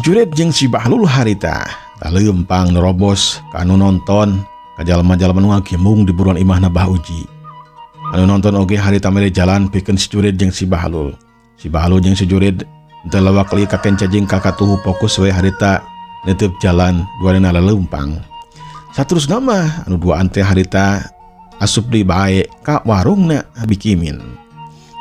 Jurid jeung si Bahlul harita laleumpang nerobos ka anu nonton ka jalma-jalma nu ngagimbung di buruan imahna Bah Uji. Anu nonton oge harita mere jalan pikeun si Jurid jeung si Bahlul. Si Bahlul jeung si Jurid teu lewak li ka kenca jeung ka katuhu fokus we harita neuteub jalan duanana laleumpang. Saterusna mah anu duaan teh harita asup deui bae ka warungna Bikimin.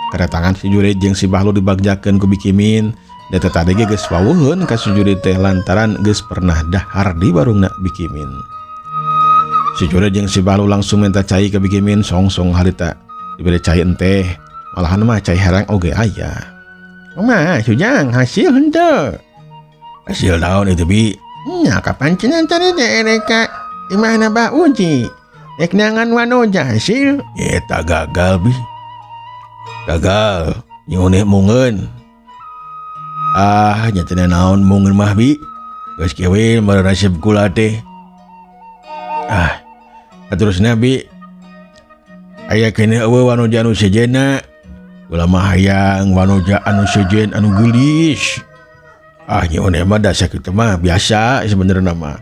Kedatangan si Jurid jeung si Bahlul dibagjakeun ku Bikimin. Da teh tadi ge geus wawuheun ka si Jurid teh lantaran geus pernah dahar di warungna Bikimin. Si Jurid jeung si Bahlul langsung minta cai ka Bikimin song-song harita dibere cai enteh, malahan mah cai herang oge aya. Mah Sujang hasil henteu. Hasil naon itu bi? Nya kapan cenah tadi teh erek ka imahna Bah Uji. Rek neangan wanoja hasil. Eta gagal bi. Gagal nyuneh mungeun. Ah, nya teh naon mungeun mah bi. Geus kieu we nasib kula teh. Ah, terusna bi. Aya keneh eueuh wanoja anu sejenna. Kula mah hayang wanoja anu sejen anu geulis. Ah, nyuneh mah da sakitu mah biasa sebenarnya mah.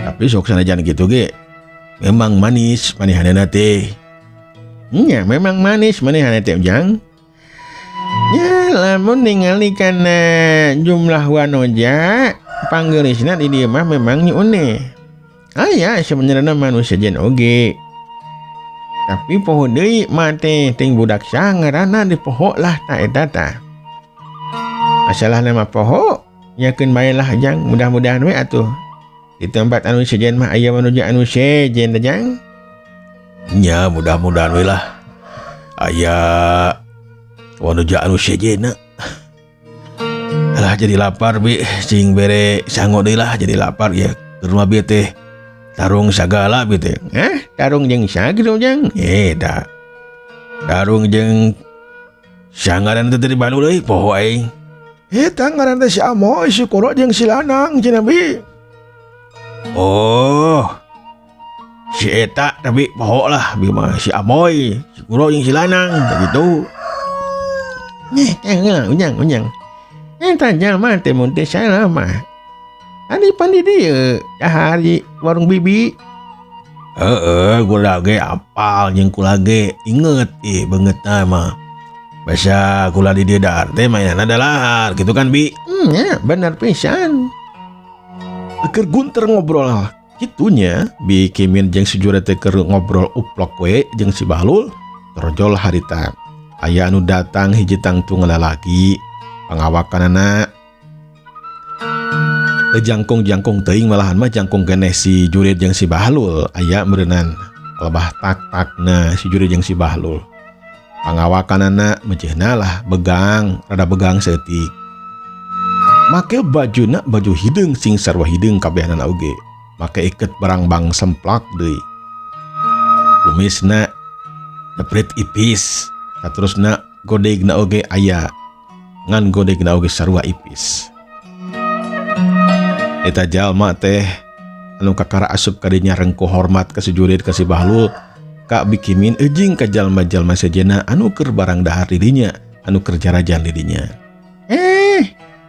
Tapi sok sanajan kitu ge memang manis manehanna teh. Nya memang manis manehanna teh Ujang. Ya, lamun ningali kana jumlah wanoja panggeulisna di dieu mah memang nyuneh. Aya sebenarnya manusia jen oge. Tapi poho deui mah teh ting budak saha ngaranna dipoho lah ta eta tah. Masalahna mah poho nyakeun bae lah Jang, mudah-mudahan we atuh. Di tempat anu sejen mah aya manusia anu sejen teh Jang. Nya mudah-mudahan we lah. Aya wanoja anu sejenna. Alah jadi lapar bi, cing bere sango deui lah jadi lapar ya. Ke rumah bi teh tarung sagala bi teh. Tarung jeung saha kitu Jang? Da. Tarung jeung sangaran teh di Bandung deui poho aing. Eta ngaran teh si Amoy, si Koro jeung si Lanang cenah bi. Oh. Si eta tapi poho lah bi mah si Amoy, si Kuro jeung si Lanang gitu. Nih, heula Ujang, Ujang. Eta jalma teh mun teu salah mah. Adi pan di dieu dahar di warung bibi. Heeh, kula ge apal jeung kula ge inget ih beungeutna mah. Basa kula di dieu dahar teh mainanna dalahar gitu kan bi? Nya bener pisan. Keur Gunter ngobrol kitunya Bikimin jeung si Jurid teh keur ngobrol uplok we jeung si Bahlul torjol harita. Aya anu datang hiji tangtung lalaki pangawakanana teu jangkung-jangkung teuing malahan mah jangkung keneh si Jurid jeung si Bahlul aya meureunnan lebah tak-takna si Jurid jeung si Bahlul. Pangawakanana mejehna lah begang, rada begang saeutik. Make bajuna baju hideung sing sarua hideung kabehanana oge. Make iket barangbang semplak deui. Kumisna jeprit ipis, saterusna godegna oge aya ngan godegna oge sarua ipis. Eta jalma teh anu kakara asup ka dinya rengkuh hormat ka si Jurid ka si Bahlul ka Bikimin eujeung ka jalma-jalma sejenna anu keur barang dahar di dinya, anu keur jarajan di dinya.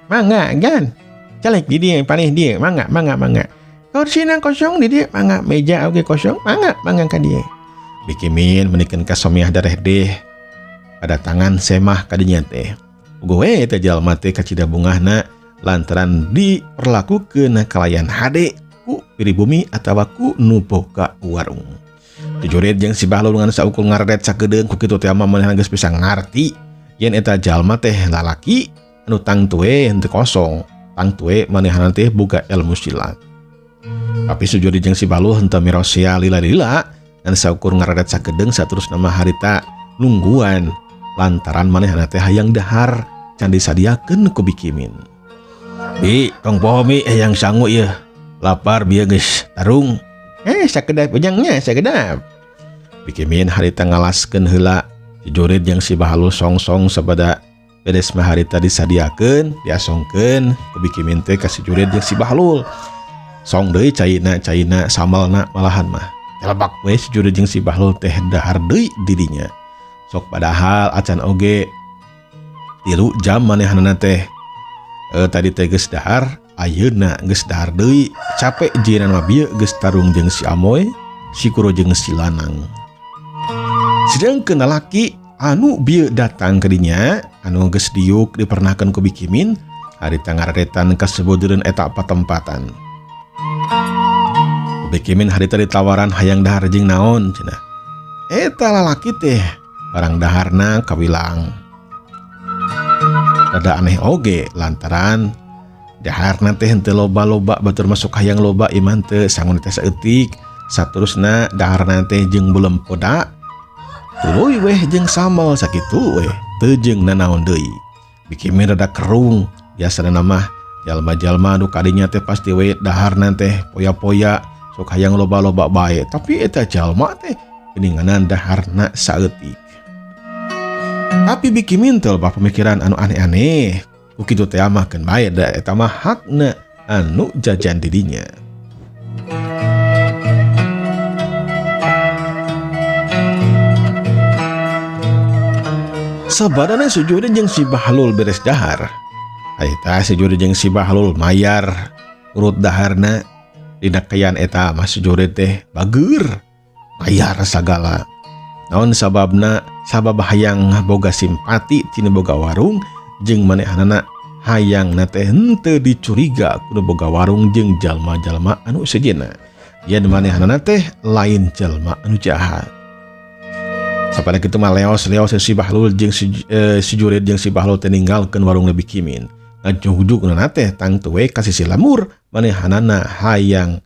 Mangga gan. Calek di dieu paneh dieu, mangga mangga mangga. Kursina kosong di dieu, mangga meja oge kosong, mangga mangga ka dieu. Bikimin menikeun ka Somiah dareh deh. Pada tangan semah ka dinya teh. Uga we eta jalma teh kacida bungahna lantaran diperlakukeun kalayan hade ku pribumi atawa ku nu boga warung. Si Jurid jeung si Bahlul ngan saukur ngaredet sakedeung ku kitu teh mah manehna geus bisa ngarti yen eta jalma teh lalaki anu tangtue henteu kosong, tangtue manehna teh boga ilmu silat. Tapi si Jurid jeung si Bahlul henteu mirosia lila-lila ngan saukur ngaredet sakedeung saterusna mah harita nungguan lantaran manehna teh hayang dahar can disadiakeun ku Bikimin. Bi, tong poho mi hayang sangu ieu. Lapar bieu geus tarung. Sakedap ujangnya, sakedap. Bikimin harita ngalaskeun heula si Jurid jeung si Bahlul song-song sabada beres mah harita disadiakeun, diasongkeun ku Bikimin teh ka si Jurid jeung si Bahlul. Song deui caina, caina samalna malahan mah. Telebak we si Jurid jeung si Bahlul teh dahar deui dirinya. Sok padahal acan oge 3 jam manehanna teh Tadi teh geus dahar, ayeuna geus dahar deui. Capek jiran mah bieu geus tarung jeung si Amoy, si Kuro jeung si Lanang. Sedangkeun lalaki anu bieu datang ka dinya, anu geus diuk dipernahkeun ku Bikimin, harita ngararetan ka sebeudeureuan eta patempatan. Bikimin harita ditawaran hayang dahar jeung naon cenah. Eta lalaki teh barang daharna kawilang. Rada aneh oge lantaran daharna teh henteu loba-loba batur masuk hayang loba iman teu sangun teh saeutik. Saterusna daharna teh jeung belem poda tuluy weh jeung sambal sakitu weh teu jeung nanaon deui. Bikimin rada kerung biasana mah jalma-jalma nu kadinya teh pasti we daharna teh poya-poya sok hayang loba-loba bae, tapi eta jalma teh geuninganan daharna saeutik. Tapi Bikimin teh loba pemikiran anu aneh-aneh. Ku kitu teh mah keun bae da eta mah hakna anu jajan di dinya. Sabadana Sujudi jeung si Bahlul beres dahar. Eta Sujudi jeung si Bahlul mayar urut daharna. Dina kayan eta mah Sujudi teh bager mayar sagala. Naon sababna? Sabab hayang boga simpati tina boga warung jeung manehanana hayang teh henteu dicuriga ku boga warung jeung jalma-jalma anu sejenna. Yen manehanana teh lain jalma anu jahat. Sapada kitu mah leos-leos si Bahlul jeung si Jurid jeung si Bahlul teh ninggalkeun warung Bikimin. Ngajugjugna teh tangtu we ka sisi lamur manehanana hayang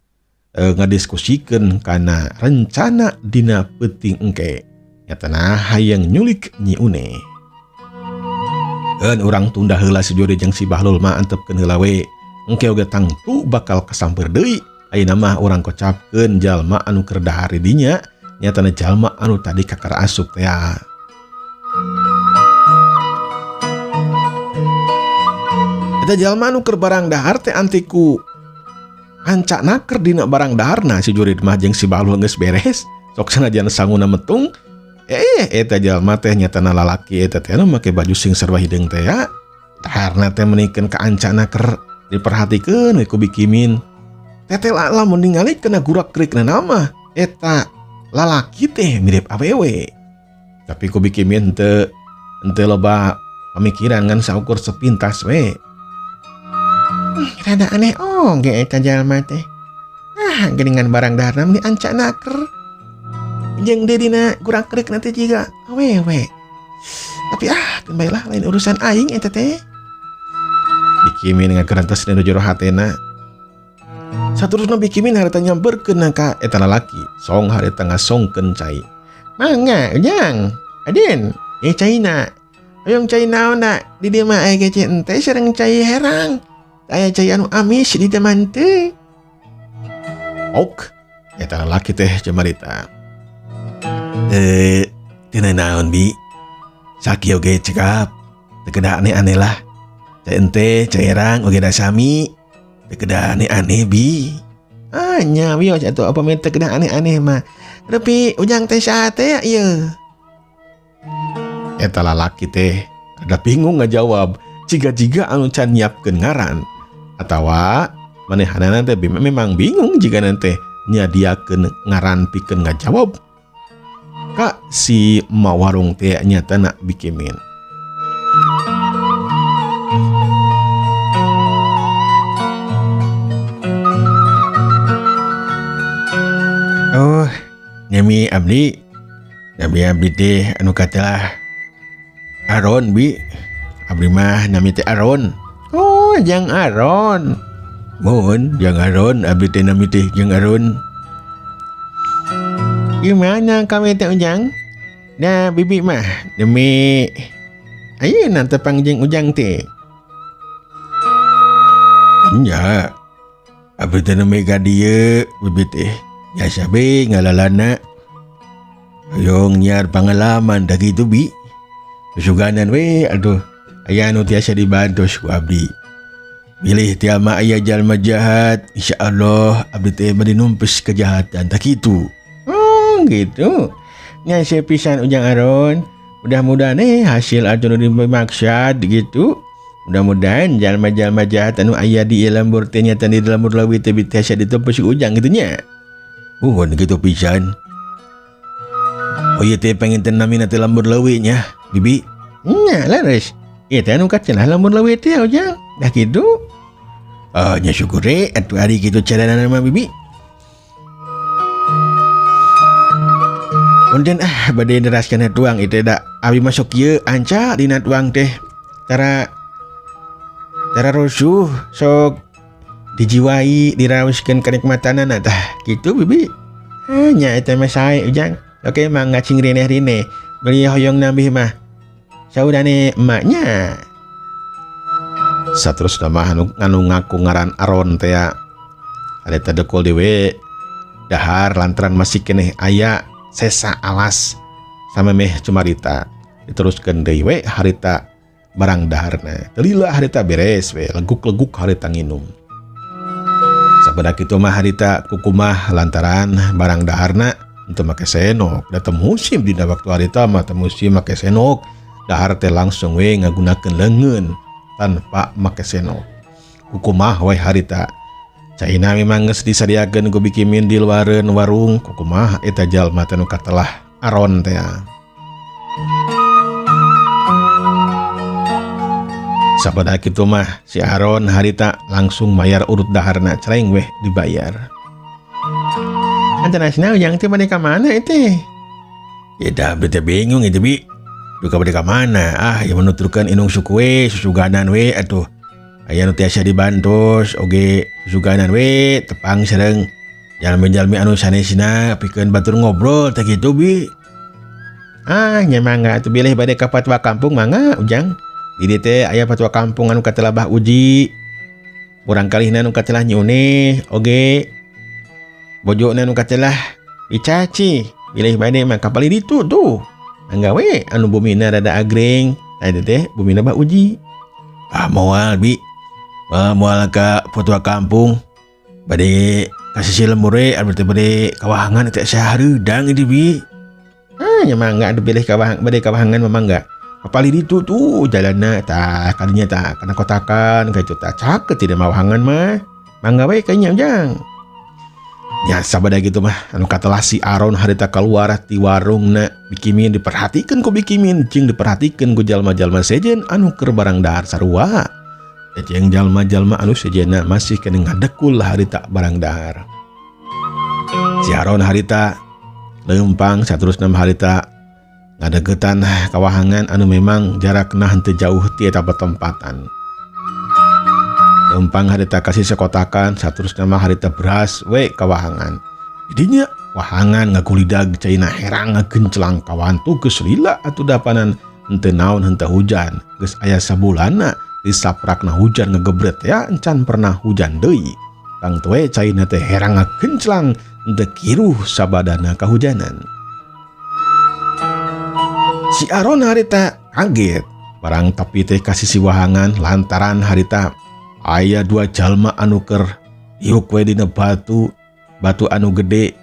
ngadiskusikeun kana rencana dina peuting engke. Nyatana hayang nyulik Nyi Une. Eun urang tunda heula si Jurid jeung si Bahlul mah antepkeun heula we. Engke oge tangtu bakal kasamper deui. Ayeuna mah urang kocapkeun jalma anu keur dahar di dinya. Nyatana jalma anu tadi kakara asup teh. Eta jalma anu keur barang dahar teh antiku ancak naker dina barang daharna si Jurid mah jeung si Bahlul geus beres. Sok sanajan sanguna metung. Eta jalma teh nyatana lalaki eta teh anu make baju sing serba hideung teh ya. Daharna teh menikeun ka ancak naker diperhatikeun we ku Bikimin. Teteh lamun ningali kena gurak-gerikna mah eta lalaki teh mirip awewe. Tapi ku Bikimin henteu loba pamikiran ngan saukur sepintas we. Rada aneh oge eta jalma teh. Ah, geuningan barang daharna meuni ancak naker. Jeung deui dina gurak-gerik teh jiga awewe. Tapi keun bae lah lain urusan aing eta teh. Bikimin ngagerantos dina jero hatena. Saterusna Bikimin harita nyamperkeun ka eta lalaki. Song harita ngasongkeun cai. Mangga ujang, Adin, caina. Hoyong cai naonna di dieu mah aya gece ente sareng cai herang. Aya cai anu amis di dieu mah teu. Ok, eta lalaki teh camarita. Teu naon bi? Sakieu oge cekap. Teu kedah aneh-aneh lah. Cai ente, cai herang oge da sami. Teu kedah aneh-aneh bi. Ah nya wios atuh apa teu kedah aneh-aneh mah. Rupi ujang teh saha teh ieu? Eta lalaki teh rada bingung ngajawab. Jiga-jiga anu can nyiapkeun ngaran atawa manehanana teh memang bingung jiga teh nyadiakeun ngaran pikeun ngajawab. Ka si ma warung teh nyatana Bikimin. Oh, nyami abdi. Nyami abdi teh anu katelah Aron bi. Abdi mah nami teh Aron. Oh, jang Aron. Mohon jang Aron, abdi teh nami teh jang Aron. Gimana kami teh ujang? Nah, bibi mah demi ayeuna tepang jeung ujang teh. Nya. Abdi teh nami ka dieu bibi teh. Biasa be ngalalana. Hoyong nyiar pangalaman da kitu bi. Susuganan we aduh aya anu tiasa dibantos ku abdi. Bilih tiama aya jalma jahat, insyaallah abdi teh bade numpes kejahatan tak kitu. Oh gitu. Nya pisan Ujang Aron. Mudah-mudahan hasil atuh nu dimaksad gitu. Mudah-mudahan jalma-jalma jahat anu aya di ieu lembur teh nyata di lembur leuwih teh tiasa ditepus ku Ujang kitu nya. Nuhun kitu pisan. Oh ieu teh panginten namina teh lembur leuwih nya, Bibi. Nya leres. Ieu teh anu kacenah lembur leuwih teh Ujang. Dah kitu. Ah nya syukur we atuh ari kitu carana mah Bibi. Punten ah bade neraskeun tuang ieu teh da abi masuk ieu anca dina tuang teh tara tara rusuh sok dijiwai diraoskeun kenikmatanana tah kitu Bibi. Ah nya eta mah sae Ujang. Oke mangga cing rineh-rineh beli hoyong nambih mah saudane emaknya. Saterusna mah anu ngaku ngaran Aron teh ya. Ada tadekul dewe dahar lantaran masih keneh aya sesa alas samemeh cumarita diteruskeun deui we harita barang daharna. Teu lila harita beres we leguk-leguk harita nginum. Sabedak kitu mah harita kukumah lantaran barang daharna teu make senok. Da teu musim dina waktu harita mah teu musim make senok. Dahar teh langsung we ngagunakeun leungeun tanpa make senok. Kukumah we harita. Caina memang geus disadiakeun ku Bikimin di luareun warung. Kukumah eta jalma teh nu katelah Aron teh. Sapada kitu mah si Aron harita langsung mayar urut daharna cereng weh dibayar. Antanasna ujang teh bade ka mana teh? Ya dah bete bingung itu bi. Duka bade ka mana? Ah ya menuturkeun indung suku we susuganan we atuh. Aya nu tiasa dibantos oge susuganan we tepang sareng jalmi-jalmi anu sanesna pikeun batur ngobrol teh kitu bi. Ah nya mangga atuh bilih bade ka fatwa kampung mangga Ujang. Di dieu teh aya fatwa kampung anu katelah Bah Uji. Urang kalihna nu katelah Nyi Uneh oge. Bojona nu katelah Icaci. Bilih bade mah kapali ditu tuh. Mangga we anu bumina rada agreng. Tah teh bumina Bah Uji. Ah moal bi. Ah, moal ka fatwa kampung. Bade ka sisi lembur we anu teh bade kawahangan teh sahareudang ieu bi. Ah nya mangga atuh bilih kawahang bade kawahangan mah mangga. Kapali ditu tuh jalanna tah kadinya tah kana kotakan ka itu tah caket tidak mawahangan mah. Mangga we ka nya Ujang. Ya sabada gitu mah anu katelah si Aron harita keluar ti warungna Bikimin diperhatikeun ku Bikimin jeung diperhatikeun ku jalma-jalma sejen anu keur barang dahar sarua. Jeung jalma-jalma anu sejenna masih keneh ngadekul harita barang dahar. Si Aron harita leumpang saterusna mah harita ngadeukeutan kawahangan anu memang jarakna henteu jauh ti eta patempatan. Leumpang harita kasih sekotakan saterusna mah harita beras we kawahangan. Didinya wahangan ngagulidag caina herang ngagencelang kawantu geus lila atuh dapanan henteu naon henteu hujan. Geus aya sabulanna disaprakna hujan ngegebret ya encan pernah hujan deui. Tangtu we caina teh herang ngagencelang henteu kiruh sabadana kahujanan. Si Aron harita kaget barang tapi teh kasih si wahangan lantaran harita aya dua jalma anu keur diuk we dina batu, batu anu gede.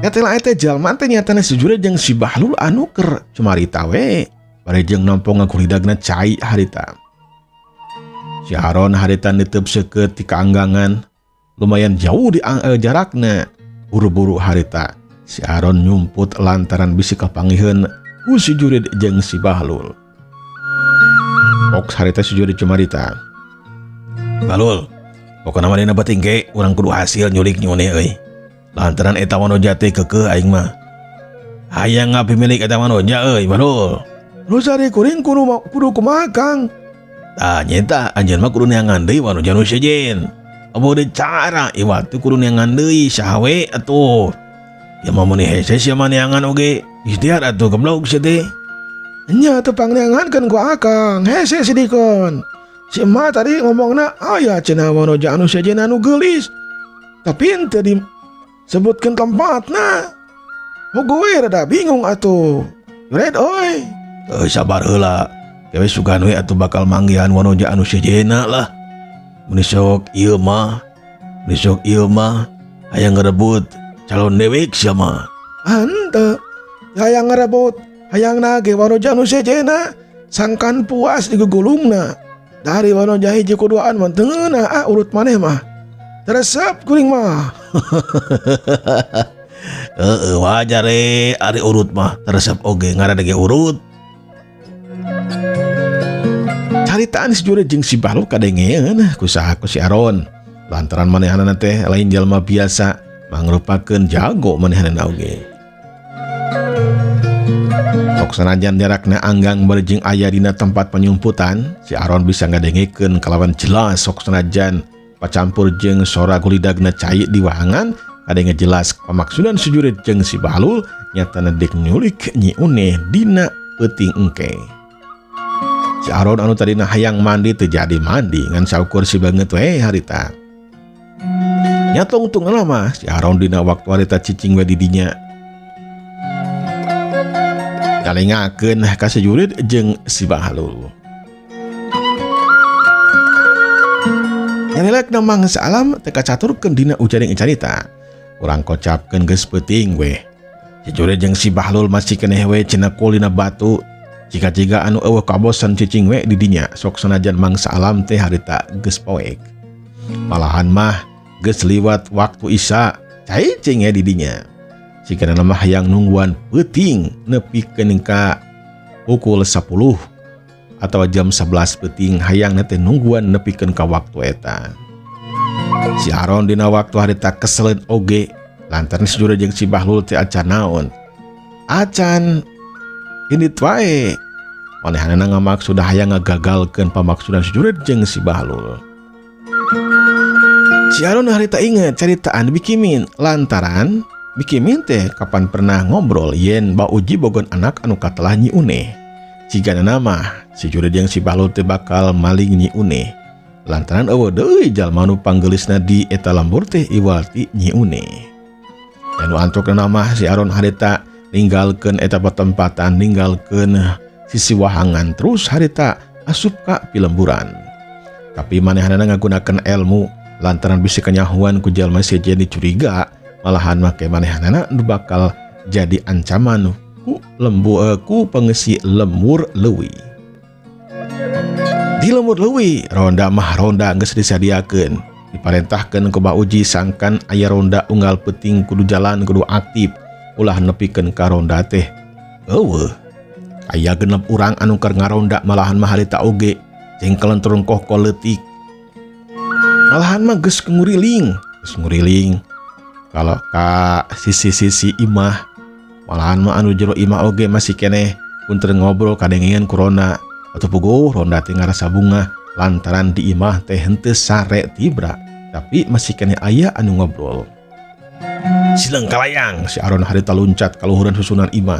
Eta teh jalma teh nyatana sejujurna jeung si Bahlul anu keur cumarita we bari jeung nampo ngagulidagna cai harita. Si Aron harita niteup seukeut ti kaanggangan lumayan jauh di jarakna buru-buru harita. Si Aron nyumput lantaran bisi kapangiheun ku si Jurid jeung si Bahlul. Oks harita si Jurid cumarita. Bahlul, pokona mah dina beuting ge urang kudu hasil nyulik nyune euy. Lantaran eta wanoja teh keukeuh aing mah. Hayang ngapimilik eta wanoja euy, Bahlul. Terus ari kuring kudu kumaha Kang? Tah nyeta anjeun mah kudu neangan deui wanoja nu sejen. Apa deui cara iwat teh kudu neangan deui saha we atuh. Ya mah mun hese sia mah neangan oge. Ikhtiar atuh goblok sia teh. Nya teu pangneangankeun ku Akang, hese sidikeun. Si emak tadi ngomongna aya cenah wanoja anu sejen anu geulis. Tapi henteu disebutkeun tempatna. Moga we rada bingung atuh. Red oi. Sabar heula. Kewe sugan we atuh bakal manggihan wanoja anu sejena lah. Mun sok ieu mah, mun sok ieu mah hayang ngerebut calon dewek sia mah. Henteu. Hayang ngerebut, hayang nage wanoja anu sejena. Sangkan puas digugulungna. Dari Wanoja hiji kuduaan mah teu ngeunah ah urut maneh mah. Teresep kuring mah. Heeh wajar ari urut mah teresep oge ngaranna ge urut. Caritaan si Jurid jeung si Bahlul kadengeun ku saha ku si Aron. Lantaran manehanana teh lain jalma biasa, mangrupakeun jago manehanana oge. Sok sanajan jarakna anggang bari jeung aya dina tempat penyumputan, si Aron bisa ngadengekeun kalawan jelas sok sanajan pacampur jeung sora gulidagna cai di wahangan, kadenge jelas pamaksudan si Jurid jeung si Bahlul nyatana dek nyulik Nyi Uneh dina peuting engke. Si Aron anu tadina hayang mandi teu jadi mandi ngan saukur si banget we harita. Nya tungtungna mah si Aron dina waktu harita cicing we di dinya. Kalengakeun ka si Jurid jeung si Bahlul. Nyalelekna mangsa alam teu kacaturkeun dina ujaring carita. Urang kocapkeun geus peuting we. Si Jurid jeung si Bahlul masih keneh we cenekul dina batu. Jika-jika anu eueuh kabosan cicing we di dinya sok sanajan mangsa alam teh harita geus poek. Malahan mah geus liwat waktu isya cicing we di dinya. Sikana mah hayang nungguan peuting nepikeun ka pukul 10 atau jam 11 peuting hayang teh nungguan nepikeun ka waktu eta. Si Aron dina waktu harita keseleun oge lantaran si Jurid jeung si Bahlul teh acan naon. Acan indit wae. Manehanana ngamaksud hayang ngagagalkeun pamaksudan si Jurid jeung si Bahlul. Si Aron harita inget caritaan Bikimin lantaran Bikimin teh kapan pernah ngobrol yen Ba Uji bogon anak anu katelah Nyi Uneh. Cigana mah si Jurid jeung si Bahlul teh bakal maling Nyi Uneh. Lantaran eueuh deui jalma nu panggeulisna di eta lembur teh iwal ti Nyi Uneh. Anu antokna mah si Aron harita ninggalkeun eta patempatan, ninggalkeun sisi wahangan terus harita asup ka pilemburan. Tapi manehanana ngagunakeun ilmu lantaran bisi kanyahuan ku jalma sejen dicuriga, malahan make manehanana nu bakal jadi ancaman ku lembu ku pengesi lemur leuwi. Di lemur leuwi ronda mah ronda geus disadiakeun, diparentahkeun ku Ba Uji sangkan aya ronda unggal peuting kudu jalan kudu aktif, ulah nepikeun ka ronda teh. Eueuh, aya genep urang anu keur ngaronda malahan mah harita oge jengkelan turun kohko leutik. Malahan mah geus nguriling, geus nguriling. Kalau ka sisi-sisi imah, malahan mah anu jero imah oge masih keneh punter ngobrol kadengean ku ronda. Atuh puguh ronda teh ngarasa bungah lantaran di imah teh henteu sare tibra, tapi masih keneh aya anu ngobrol. Sileng kalayang si Aron harita luncat kaluhuran susunan imah.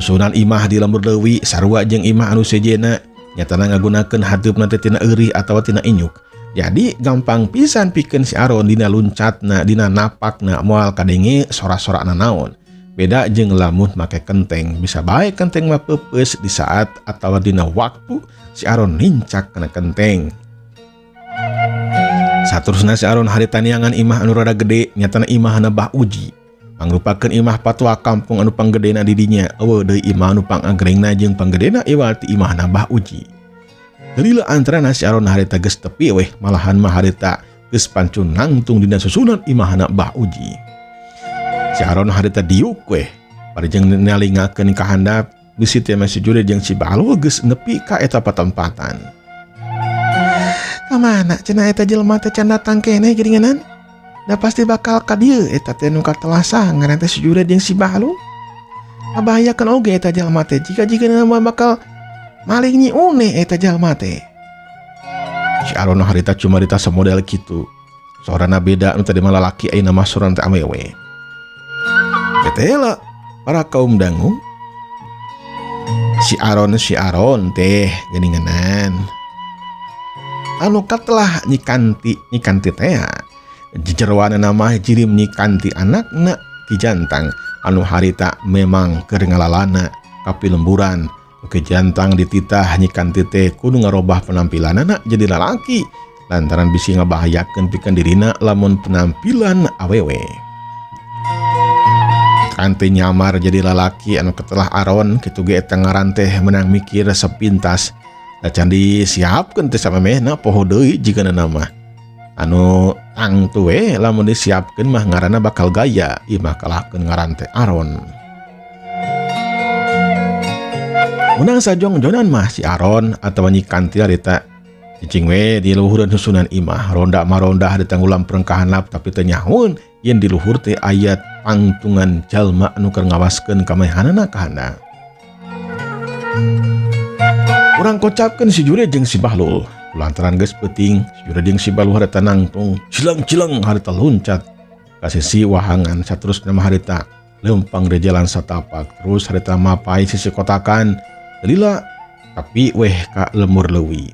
Susunan imah di lembur leuwi sarua jeung imah anu sejenna nyatana ngagunakeun hateupna teh tina eurih atawa tina inyuk. Jadi gampang pisan pikeun si Aron dina luncatna, dina napakna moal kadenge sora-sorana naon. Beda jeung lamun make kenteng, bisa bae kenteng mah peupeus di saat atawa dina waktu si Aron nincak kana kenteng. Saterusna si Aron harita niangan imah anu rada gede, nyatana imahna Bah Uji. Mangrupakeun imah patwa kampung anu panggedena di dinya, eueuh deui imah anu pangagrengna jeung panggedena iwal ti imahna Bah Uji. Lila antara si Aron harita geus tepi weh, malahan mah harita geus pancun nangtung dina susunan imahna Bah Uji. Si Aron harita diuk weh, parjeng nalingakeun ka handap, bisi teh si Jurid jeung si Bahlul geus nepi ka eta patempatan. Kamana cenah eta jelema teh can datang keneh geuninganan? Da pasti bakal ka dieu eta teh nu katelah ngaran teh si Jurid jeung si Bahlul. Ngabahayakeun oge eta jelema teh jika-jika mah bakal maling Nyi Uneh eta jalma teh. Si Aron harita cuma dita semodel kitu. Sorana beda nu tadi mah lalaki ayeuna mah sorana teh awewe. Ketela para kaum dangu. Si Aron teh geuninganan. Anu katelah Nyi Kanti teh. Jejeroanna mah jirim Nyi Kanti anakna Ki Jantang anu harita memang keur ngalalana ka pilemburan. Oke jantang dititah Nyi Kanti teh kudu ngarobah penampilanana jadi lalaki lantaran bisi ngabahayakeun pikeun dirina lamun penampilan awewe. Ngaran teh nyamar jadi lalaki anu ketelah Aron kitu ge eta ngaran teh menang mikir sepintas. Da can disiapkeun teh samemehna poho deui jigana mah. Anu tangtu we lamun disiapkeun mah ngaranna bakal gaya, ieu mah kalahkeun ngaran teh Aron. Menang sajongjonan mah si Aron atawa Nyi Kantil harita cicing we di luhureun susunan imah, ronda mah ronda harita ngulam perengkahan lap tapi teu nyahoeun yen di luhur teh aya pangtungan jalma anu keur ngawaskeun kamaehanana ka handap. Urang kocapkeun si Jurid jeung si Bahlul. Lantaran geus peuting, si Jurid jeung si Bahlul harita nangtung, cileng-cileng harita loncat ka sisi wahangan saterusna mah harita leumpang di jalan satapak, terus harita mapai sisi kotakan lila tapi weh ka lemur leuwi.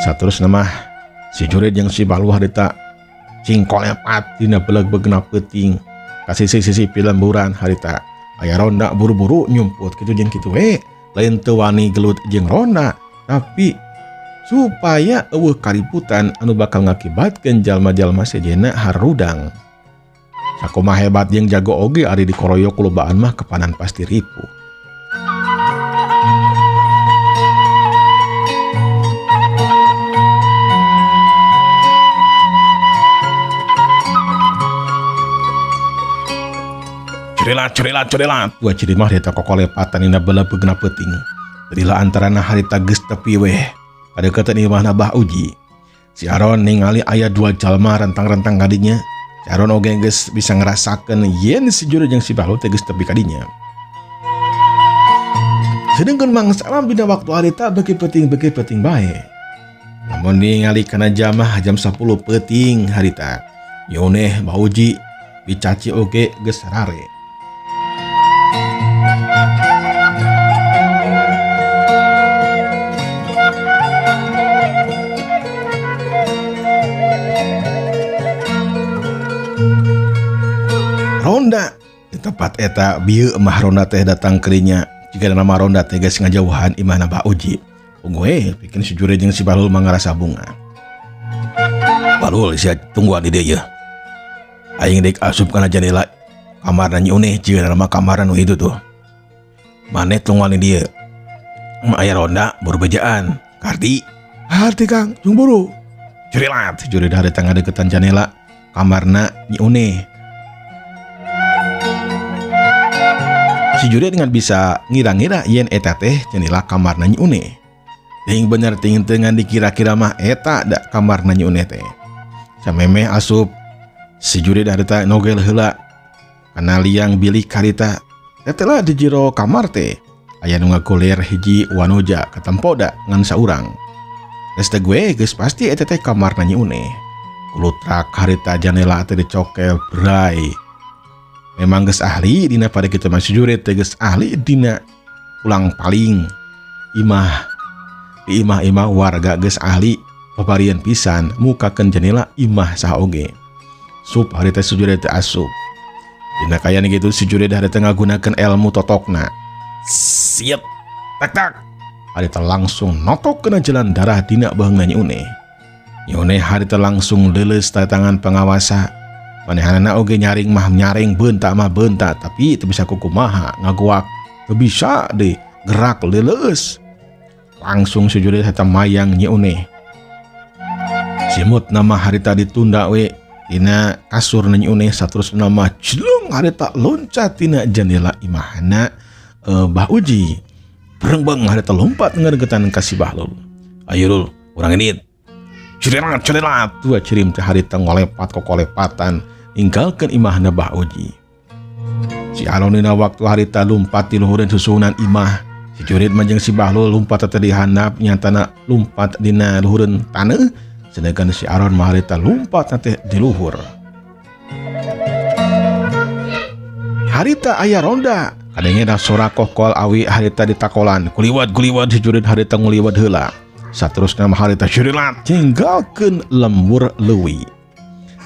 Saterusna mah si Jurid jeung si Bahlul harita cingkolepat dina beleg-belegna peuting ka sisi-sisi pilemburan harita aya ronda buru-buru nyumput kitu jeung kitu we. Lain teu wani gelut jeung ronda tapi supaya eueuh kariputan anu bakal ngakibatkeun jalma-jalma sejenna harudang. Sakumaha hebat jeung jago oge ari dikoroyok lobaan mah kepanan pasti ripuh. Curilat, curilat, curilat. Dua ciri mah harita kokolepatan dina belebeugna peuting. Lila antarana harita geus tepi weh. Padeuketan imahna Bah Uji. Si Aron ningali aya dua jalma rentang-rentang kadinya. Si Aron oge geus bisa ngerasakeun yen si Jurid jeung si Bahlul teh geus tepi kadinya. Sedengkeun Mang Salam dina waktu harita beuki peuting bae. Lamun ningali kana jamah jam 10 peuting harita. Yoneh Bah Uji dicaci oge geus rare. Ronda di tempat eta bieu mah ronda teh datang kerinya. Jika nama ronda teh geus ngajauhan imahna Bah Uji. Tunggu we pikeun si Jurid jeung si Bahlul mah ngarasa bunga. Bahlul sia tungguan di dieu. Aing deuk asup kana jendela kamarna Nyi Uneh jika nama kamarna nu hitu tuh. Maneh tungguan di dieu. Mah aya ronda buru bejaan. Karti. Harti Kang, jung buru. Curilat, Jurid harita ngadeukeutan jendela kamarna Nyi Uneh. Si Jurid dengan bisa ngira-ngira yen eta teh jendela kamarna Nyi Uneh. Ting bener ting dengan dikira-kira mah eta da kamarna Nyi Uneh teh. Samemeh asup si Jurid harita nogel heula kana liang bilik harita. Tetelah di jero kamar teh aya nu ngagoler hiji wanoja katempo da ngan saurang. Geus teh gue geus pasti eta teh kamarna Nyi Uneh. Kulutrak harita jendela teh dicokel bray. Memang geus ahli dina pada kitu mah si Jurid teh geus ahli dina pulang paling imah. Di imah-imah warga geus ahli paparian pisan mukakeun jendela imah saha oge. Sup harita si Jurid teh asup. Dina kayana kitu si Jurid harita ngagunakeun ilmu totokna. Siap tak tak. Harita langsung notok kena jalan darah dina baheungna Nyi Uneh. Nyi Uneh harita langsung leuleus tangan pengawasa. Manehanana oge nyaring mah nyaring bentak mah bentak tapi teu bisa kukumaha ngaguak teu bisa deh gerak leuleus. Langsung si Jurid harita mayang Nyi Uneh. Simut nama harita ditunda we dina kasur Nyi Uneh saterusna mah jelung harita loncat tina jendela imahna Bah Uji. Berengbeng harita lompat ngeregetan ka si Bahlul. Ayo Lul, urang ini. Cirilat cirilat dua cirim teh harita ngolepat kokolepatan ninggalkeun imahna Bah Uji. Si Aron dina waktu harita lumpat di luhureun susunan imah. Si Jurid mah jeung si Bahlul lumpat teh di handap nyatana lumpat dina luhureun taneuh. Sedangkan si Aron mah harita lumpat teh di luhur. Harita aya ronda. Kadenge da sora kokol awi harita ditakolan. Kuliwat-kuliwat si Jurid harita nguliwat heula. Saterusna mah harita curilat tinggalkeun lembur leuwi.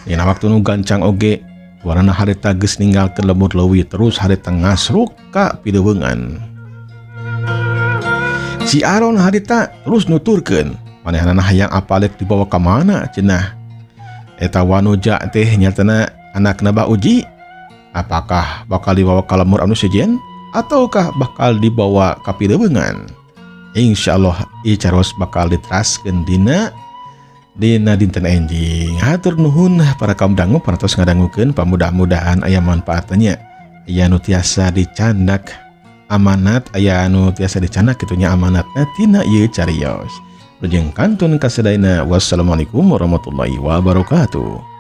Dina waktu nu gancang oge warna harita geus ninggalkeun lembur leuwi terus harita ngasruk ka pideuweungan. Si Aron harita terus nuturkeun manehanana hayang apalek dibawa ka mana cenah. Eta wanoja teh nyatana anakna Bah Uji. Apakah bakal dibawa ka lembur anu sejen ataukah bakal dibawa ka pileungan? Insyaallah ieu cariyos bakal diteraskeun dina dina dinten enjing. Hatur nuhun para kaum dangu parantos ngadangukeun, pamudah-mudahan aya manfaatnya. Aya nu tiasa dicandak amanat, aya anu tiasa dicandak kitu nya amanatna tina ieu carios. Wilujeng kantun kasadayana. Wassalamualaikum warahmatullahi wabarakatuh.